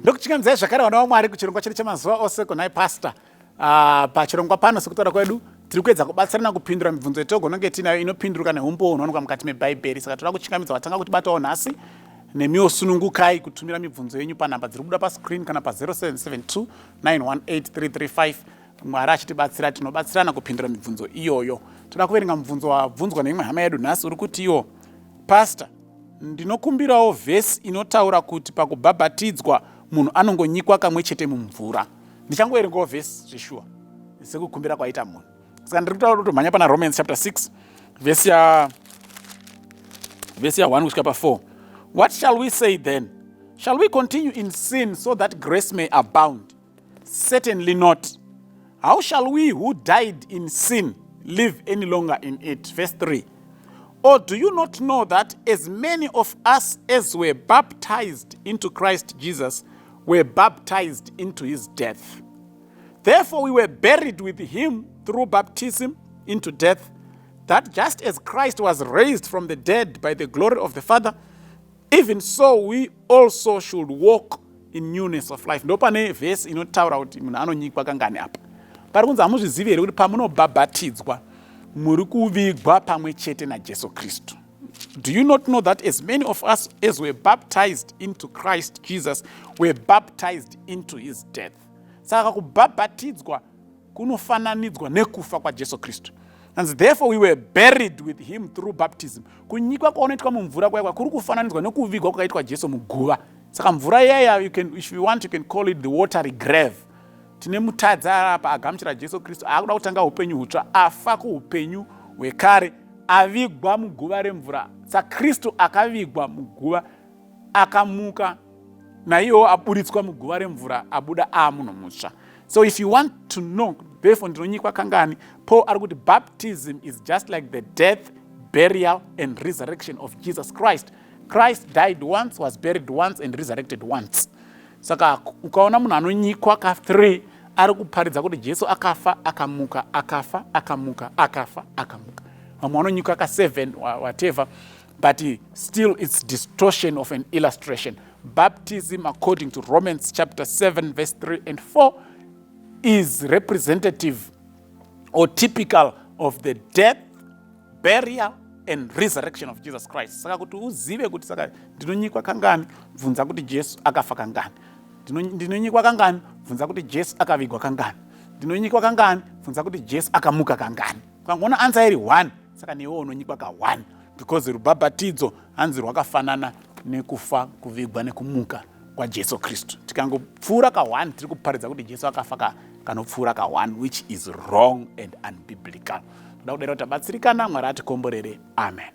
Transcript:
Ndokuchingamidzai zvakare, vana vaMwari, kuchirongwa chedu chemazuva ose, Kunai Pastor. Pachirongwa pano, sekutaura kwedu, tiri kuedza kubatsirana kupindura mibvunzo yetogononge tiinayo inopinduruka neumbowo hunowanikwa mukati mebhaibheri. Saka toda kuchingamidza vatanga kutibatawo nhasi. Nemiwo sunungukai kutumira mibvunzo yenyu panhamba dziri kubuda pascreen kana pa0772 918335. Mwari achitibatsira, tinobatsirana kupindura mibvunzo iyoyo. Toda kuverenga mubvunzo wabvunzwa neimwe hama yedu nhasi, uri kuti iwo, "Pastor, ndinokumbirawo vhesi inotaura kuti pakubhabhatidzwa munhu anongonyikwa kamwe chete mumvura." Ndichangoverengawo vhesi zveshuwa sekukumbira kwaita munhu. Saka ndiri kutaura kutomhanya pana Romans chapter 6, vhesi ya 1 kusvika pa4. "What shall we say then? Shall we continue in sin so that grace may abound? Certainly not. How shall we who died in sin live any longer in it?" Verse 3. "Or do you not know that as many of us as were baptized into Christ Jesus were baptized into his death? Therefore, we were buried with him through baptism into death, that just as Christ was raised from the dead by the glory of the Father, even so we also should walk in newness of life." Ndo pane vhesi inotaura kuti munhu anonyikwa kangani apa. Pari kunzi, hamuzvizivi here kuti pamunobhabhatidzwa muri kuvigwa pamwe chete naJesu Kristu? "Do you not know that as many of us as were baptized into Christ Jesus were baptized into his death?" Saka kubhabhatidzwa kunofananidzwa nekufa kwaJesu Kristu. And "therefore we were buried with him through baptism." Kunyikwa kwaunoitwa mumvura kwaikwa kuri kufananidzwa nekuvigwa kwakaitwa Jesu muguva. Saka mvura iyaya, you can, if you want, you can call it the watery grave. Tine mutadzi arapa agamuchira Jesu Kristu, aakuda kutanga upenyu hutsva, afa kuupenyu hwekare, avigwa muguva remvura. SaKristu akavigwa muguva, akamuka, naiyewo aburitswa muguva remvura, abuda aamunhu mutsva. So if you want to know therefore ndinonyikwa kangani, Paul ari kuti baptism is just like the death, burial and resurrection of Jesus Christ. Christ died once, was buried once and resurrected once. Saka ukaona munhu anonyikwa ka3, ari kuparidza kuti Jesu akafa, akamuka, akafa, akamuka, akafa, akamuka. Vamwe vanonyikwa ka7, whatever, but still it's distortion of an illustration. Baptism, according to Romans chapter 7 verse 3 and 4, is representative or typical of the death, burial and resurrection of Jesus Christ. Saka kuti uzive kuti saka ndinonyikwa kangani, bvunza kuti Jesu akafa kangani. Ndinonyikwa kangani? Bvunza kuti Jesu akavigwa kangani. Ndinonyikwa kangani? Bvunza kuti Jesu akamuka kangani. Ukangoona answer iri 1, saka newe unonyikwa ka1, because rubhabhatidzo hanzi rwakafanana nekufa, kuvigwa nekumuka kwaJesu Kristu. Tikangopfuura ka1, tiri kuparidza kuti Jesu akafa kanopfuura ka1, which is wrong and unbiblical. Toda kudera kuti tabatsirikana. Mwari atikomborere. Amen.